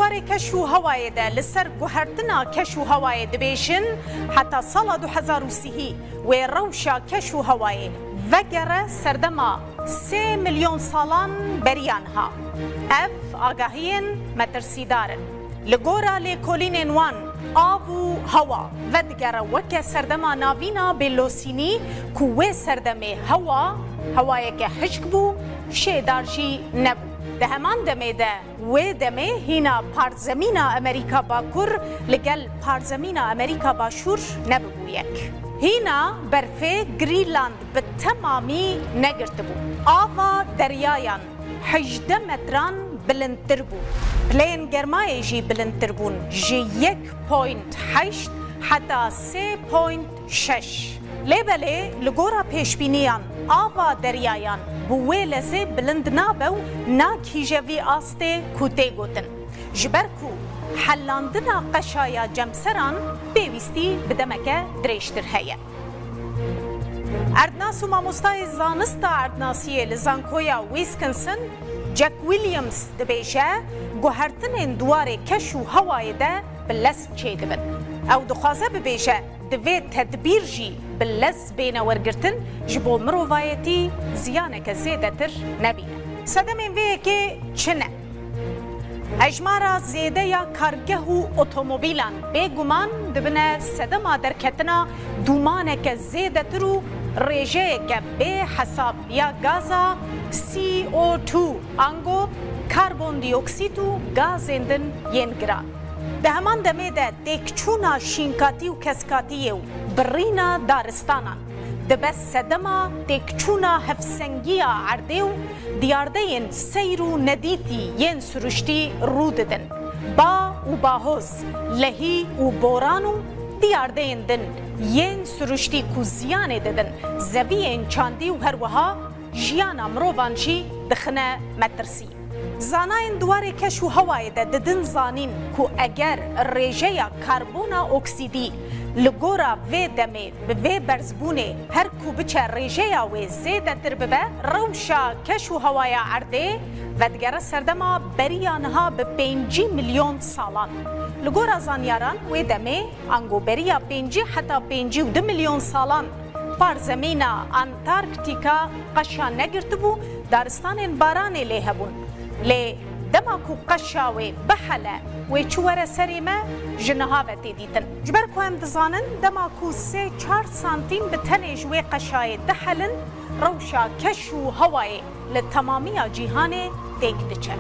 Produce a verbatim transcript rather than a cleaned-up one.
Warê keş û hewayê de li ser guhertina keş û hewayê dibêjin, heta sala du hezar û sî wê rewşa keş û hewayê vegere serdema sê milyon salan beriya niha. Ev agahiyên metirsîdar in. Li gora lêkolînên wan, av û hewa vedigere weke serdema navîna bêlosînî, ku wê serdemê hewa hewayeke hişk bû, şêdar jî nebû. Di heman demê de, wê demê hîna parzemîna Amerîka Bakur li gel parzemîna Amerîka Başûr nebibû yek. Hîna berfê Grînland bi temamî negirtibû. Ava deryayan hejdeh metran bilindtir bû. Pileyên germayê jî bilindtir bûn, ji yek point heşt heta sê point şeş. Lê belê, li gora pêşbîniyan, ava deryayan bi wê lezê bilind nabe û nagihîje vî astê ku tê gotin. Ji ber ku helandina qeşaya cemseran pêwîstî bi demeke dirêjtir heye. Erdnas û mamostayê zanista erdnasiyê li Zankoya Wisconsin, Jack Williams dibêje, guhertinên di warê keş û hewayê de bi lez çêdibin. Ew dixwaze bibêje, divê tedbîr jî bi lez bêne wergirtin, ji bo mirovayetî ziyaneke zêdetir nebîne. Sedemên vê yekê çi ne? Hejmara zêde ya kargeh û otomobîlan bêguman dibine sedema derketina dûmaneke zêdetir û rêjeyeke bê hesab ya gaza C O two, ango karbondioksît û gazên din yên giran. Di heman demê de têkçûna şînkatî û keskatiyê û birîna daristanan dibe sedema têkçûna hevsengiya erdê û diyardeyên seyr û nedîtî yên siruştî rû didin. Ba û bahoz, lehî û boran û diyardeyên din yên siruştî ku ziyanê didin zeviyên çandî û her wiha jiyana mirovan jî dixine metirsî. Zanayên di warê keş û hewayê de didin zanîn ku eger rêjeya karbona oksîdî li gora vê demê bi vê berzbûnê her ku biçe rêjeya wê zêdetir bibe, rewşa keş û hewaya erdê vedigere serdema beriya niha bi pêncî milyon salan. Li gora zanyaran wê demê ango beriya pêncî heta pêncî û du milyon salan parzemîna Antarktîka qeşa negirtibû, daristanên baranê lê hebûn. Lê dema ku qeşa wê bihele, wê çi were serê me, ji niha ve tê dîtin. Ji ber ku em dizanin, dema ku sê çar santîm bi tenê ji wê qeşayê dihelin, rewşa keş û hewayê li temamiya cîhanê têk diçe.